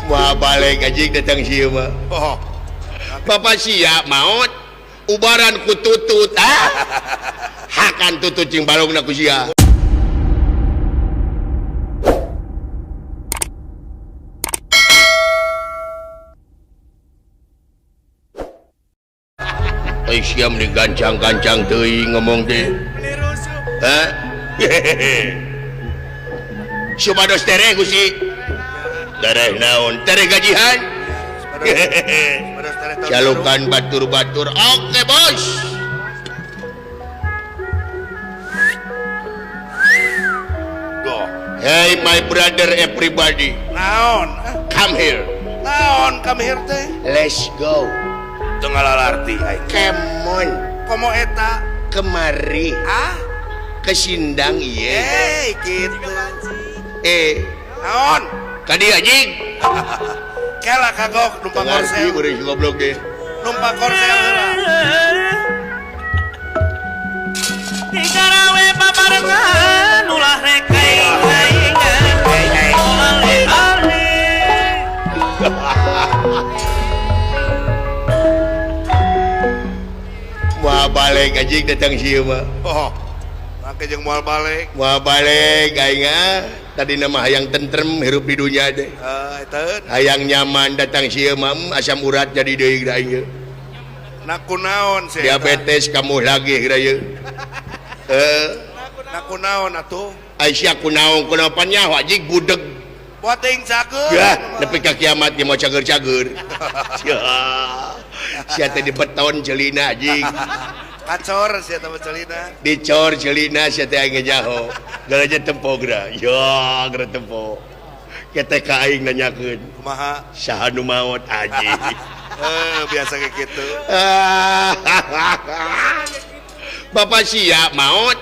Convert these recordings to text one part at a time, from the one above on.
Wah balik anjing datang sieu mah. Oh. Bapak sia maot ubaran ku tutut ah. Hakan tutut jeung balongna ku sia. Ai sia meni gancang-gancang teuing ngomong teh. Hah? Supados tereh Gusti. Tereh naon? Tereh gajihan. Jalukan batur-batur. Oke, bos. Go. Hey my brother everybody. Naon? Come here. Naon come here teh? Let's go. Teu ngalalarti aing. Come on. Komo eta? Kemari. Ah? Kesindang ieu. Eh, kitu. Eh, Naon? ka dieu anjing. Kela kagok numpang Ngarti korsel. beureus goblok deh. Numpang korsel heula. Digarawe babarengan ulah rek aing-aingan. Ale-ale. Wah balik anjing datang sieu mah. Oh. Make jeung moal balik. Wah balik aing ah. Tadi nama hayang tentrem hirup di dunia deh. Eta Hayang nyaman datang sieu mah asam urat jadi deui da aing. Na kunaon sih eta? Diabetes kamu lagi geura ieu. Na kunaon atuh? Ai sia kunaon kunaon nyaho anjing budeg. Buat teuing cager. Ya, nepi ka kiamat ge mau cager-cager. Sia. Sia teh dibeton celina anjing. Kacor sia teh celina. Dicor celina sia teh aing nyaho. Garaja tempo geura. Ya, geura tempo. Ketek ka aing nanyakeun. Kumaha? Saha nu maot anjing. Biasa kayak gitu. Bapak sia maot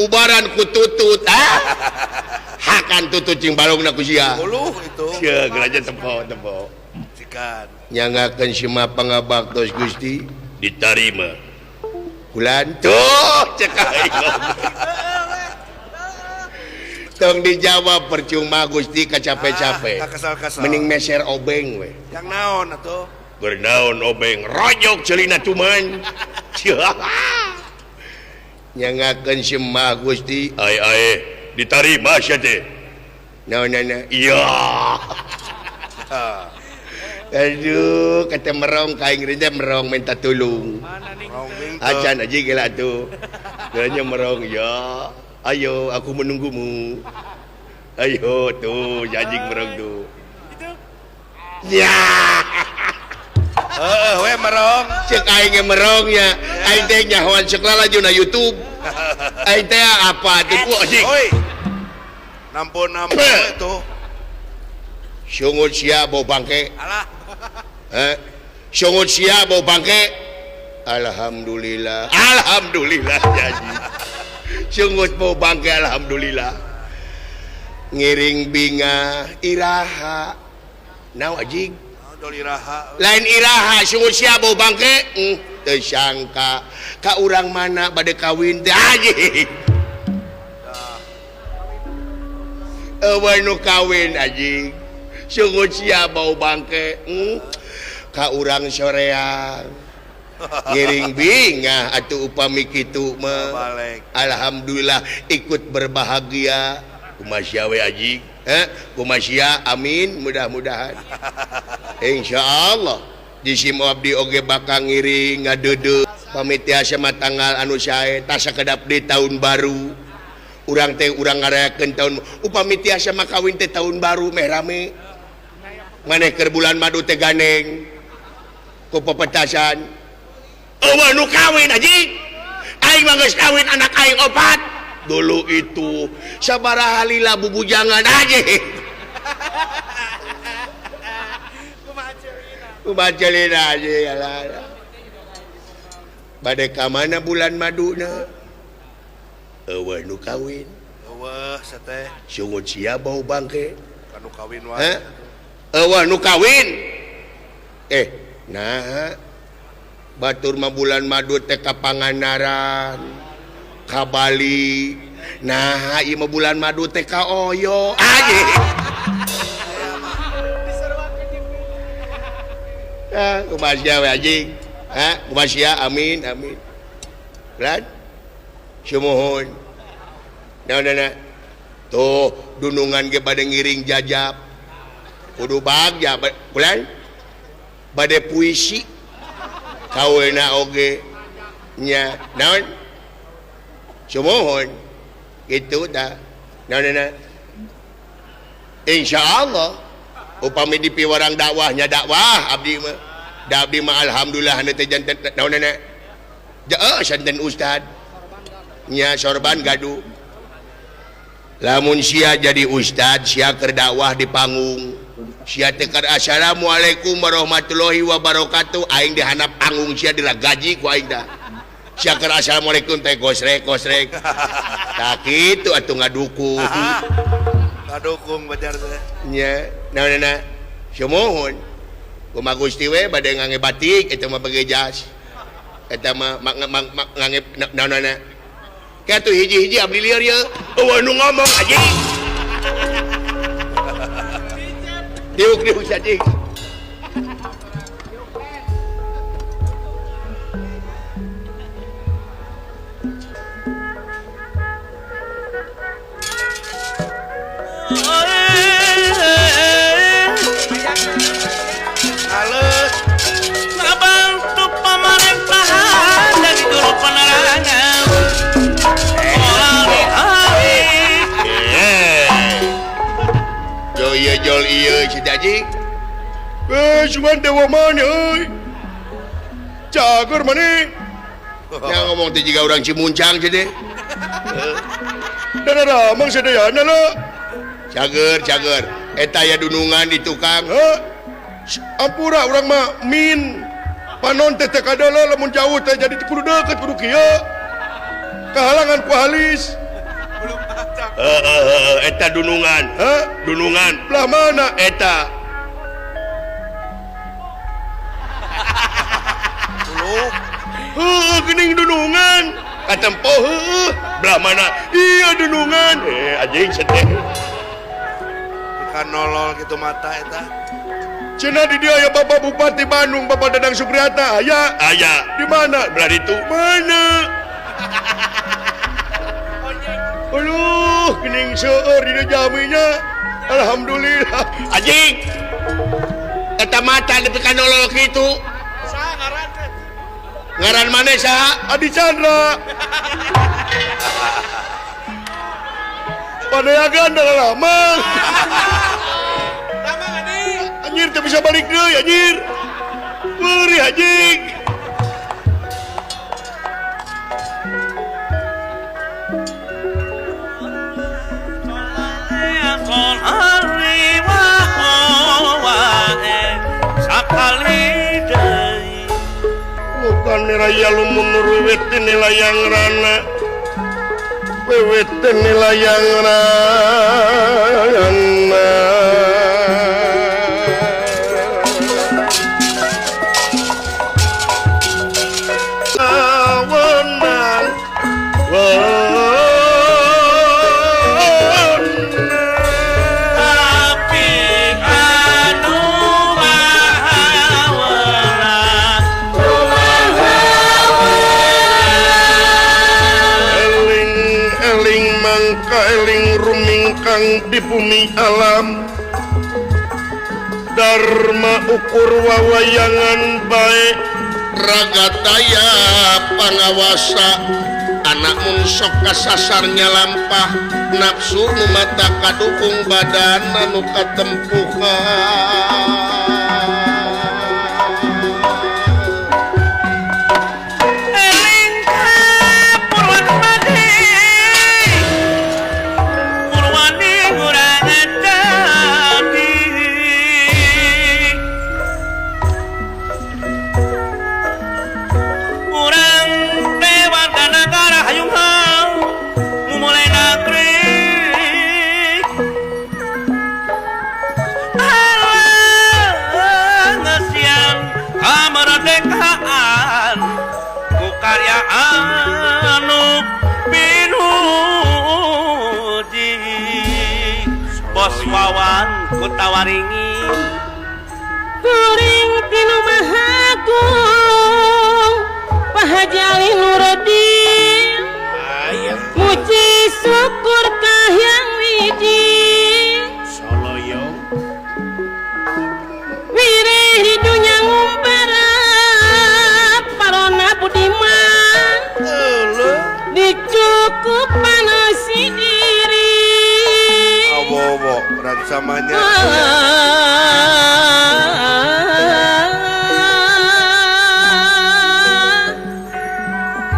ubaran ku tutut ah. Hakan tutut jeung balongna ku sia. Uluh itu. Sia geraja tempo tempo. Cikan. Nyangakeun sima pangabaktos Gusti ditarima. Kulan tuh cek aing. Tong dijawab percuma Gusti kacape-cape. Ah, kesal-kesal. Mending meser obeng we. Yang naon atuh? Bernaon obeng rojok celina cuman. Nyangakeun semah Gusti ai ai ditarima sia teh. Naonana? Iya. Aduh, kata merong ka aing teh merong minta tulung. Acan aja gila tuh. Geranya merong ya. Ayo aku menunggumu. Ayo tuh jajing merong tuh. Ya. Heeh, we merong. Cek aing ge merong nya. Aing teh nyahoan cek lalajo na YouTube. Aing teh apa tuh ku anjing. Oi. Nampun-nampun itu. Sungut sia bau bangke. Alah. Sungut sia bau bangke. Alhamdulillah. Alhamdulillah jadi. Sungut bau bangke alhamdulillah. Ngiring binga iraha. Naon anjing? Iraha. Lain iraha sungut sia bau bangke. Teu sangka ka urang mana bade kawin teh anjing. Eueuh nu kawin anjing. Sungut sia bau bangke. Ka urang soreang. Ngiring bingah atuh upami kitu mah. Alhamdulillah ikut berbahagia. Kumaha sia we anjing? Kumaha sia amin mudah-mudahan. Insyaallah di sim abdi oge bakal ngiring ngadeudeuh pamit tiasa mah tanggal anu sae tas sakedap di tahun baru. Urang teh urang ngarayakeun tahun upami tiasa mah kawin teh tahun baru meh rame. Maneh keur bulan madu teh gandeng ku pepetasan. Eueuh nu kawin anjing. Aing mah geus kawin anak aing opat. Dulu itu sabaraha lila bubujangan anjing. Kumaha celina anjing alah. Bade ka mana bulan maduna? Eueuh nu kawin. Eueuh sateh. Sungut sia bau bangke. Kanu kawin wae. Eueuh nu kawin. Nah batur mah bulan madu teh ka Pangandaran, ka Bali, Nah ieu mah bulan madu teh ka oyo anjing. Ah kumaha sia we anjing. Ha kumaha sia amin amin. Lan sumuhun. Naon tuh dunungan ge bade ngiring jajab. Kudu bagja bulan bade puisi kawena oge nya naon sumuhun gitu dah naon insyaallah upami dipiwarang dakwahnya dakwah abdi mah da abdi mah alhamdulillah hane teh janten naonana heuh santen ustad nya sorban gaduh lamun sia jadi ustad sia keur dakwah di panggung sia teh keur assalamualaikum warahmatullahi wabarakatuh aing di handap panggung sia dilagaji ku aing dah sia keur assalamualaikum teh gosrek gosrek tah kitu atuh ngadukung ngadukung bejar teh nya naonana sumuhun kumaha Gusti we bade ngange batik eta mah bage jas eta mah ngange naonana kieu atuh hiji-hiji abdi lieur ye eueuh nu ngomong anjing diuk diuk anjing. Ngabantu pamarentahan dari guru penerangan. Jol ieu jol ieu si anjing. Eh cuman dewa mana euy. Cager maneh. Nya ngomong teh jiga urang Cimuncang teh. Dadah mang sadayana lo. Cager cager. Eta aya dunungan di tukang. Heuh. Ampura urang mah min. Panon teh teu kadeuleung lamun jauh teh jadi kudu deukeut kudu kieu. Kahalangan ku halis. Eta dunungan. Heuh, dunungan. Belah mana eta? Heuh, geuning dunungan. Katempo heuh, belah mana? Iya dunungan. Anjing sedih. Bukan nolol gitu mata eta. Cenah di dia ya Bapak Bupati Bandung, Bapak Dadang Supriyata. Aya, aya. Di mana? Belah ditu. Mana? Aduh, geuning seueur dina jaminya. Alhamdulillah. Anjing. Eta mata ditekan nolol kitu. Saha ngaran teh? Ngaran maneh saha? Adi Chandra. Padayagan dah lama. Anjir teu bisa balik deui anjir. Meurih anjing. Bukan niraya lumun ruwet layang rana. Wiwit layang rana. Rumingkang di bumi alam Dharma ukur wawayangan baik ragataya pangawasa anak mun sok kasasar nyalampah nafsu nu mata kadukung badan anu katempuhan. Kemerdekaan ku karya anu pinuhun. Bos Wawan Kutawaringin kuring tinu Mahagung Pak Haji Ali Nuruddin muji syukur kahhyang wiji Soloyo wirih di dunya ngumpara parona budiman dicukupan si diri awo-awo ransamanya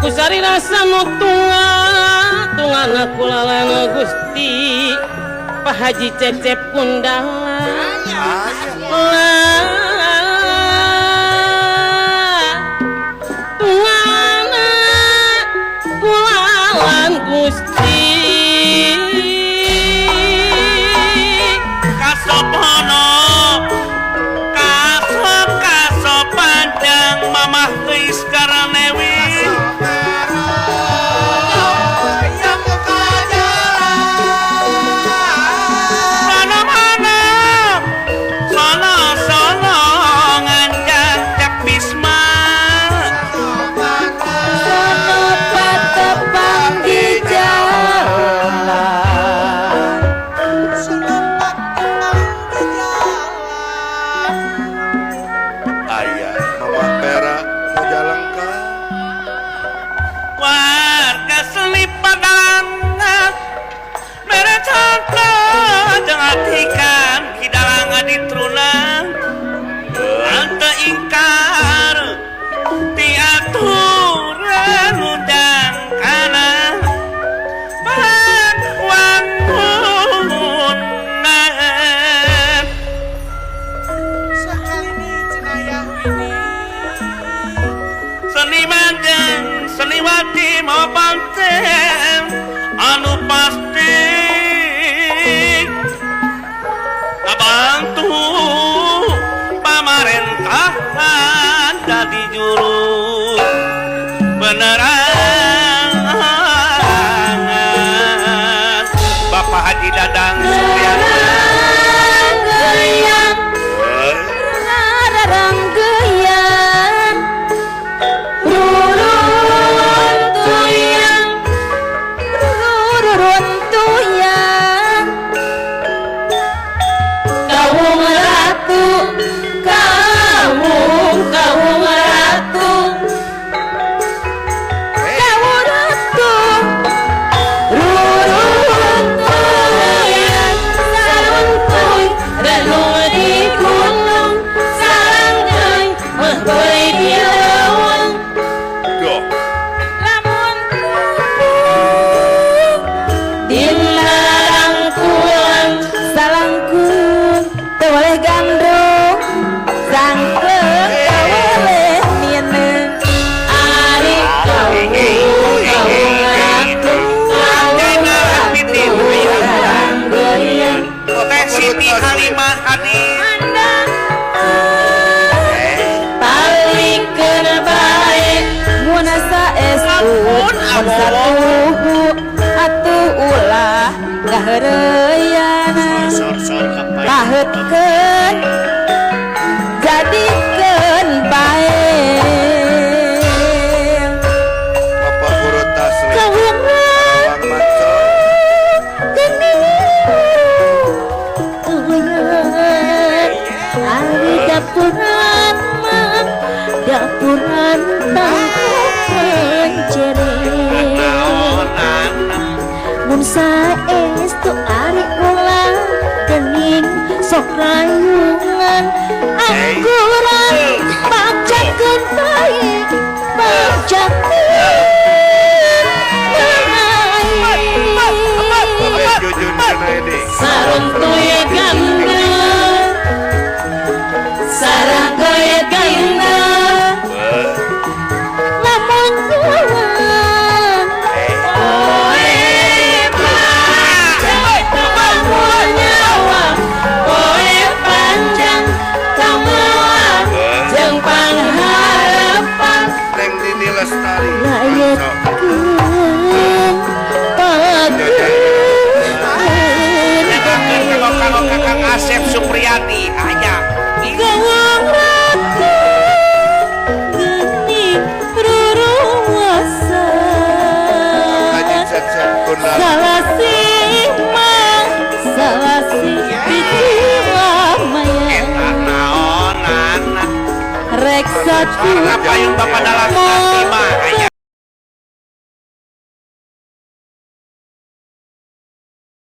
kusari rasa nu tungana kulalana Gusti Pak Haji Cecep Kundala tungana kulalan Gusti kasopono kasop kasopanjang mamah geus karanewi anu pasti ngabantu pamarentahan dadi juru penerangan Bapak Haji Dadang Supriyanto. Atuh ulah ngaheureuyan paheutkeun jadikeun bae Bapak guru taslim ari dapuran mah dapuran mun saestu ari ulah geuning sok rayungan angguran bacakeun bae bacakeun bae saruntuy ganda sarangkoy ganda lamun panjang kamu jeung pangharepan. Satu Payung Bapak dalam mah aya.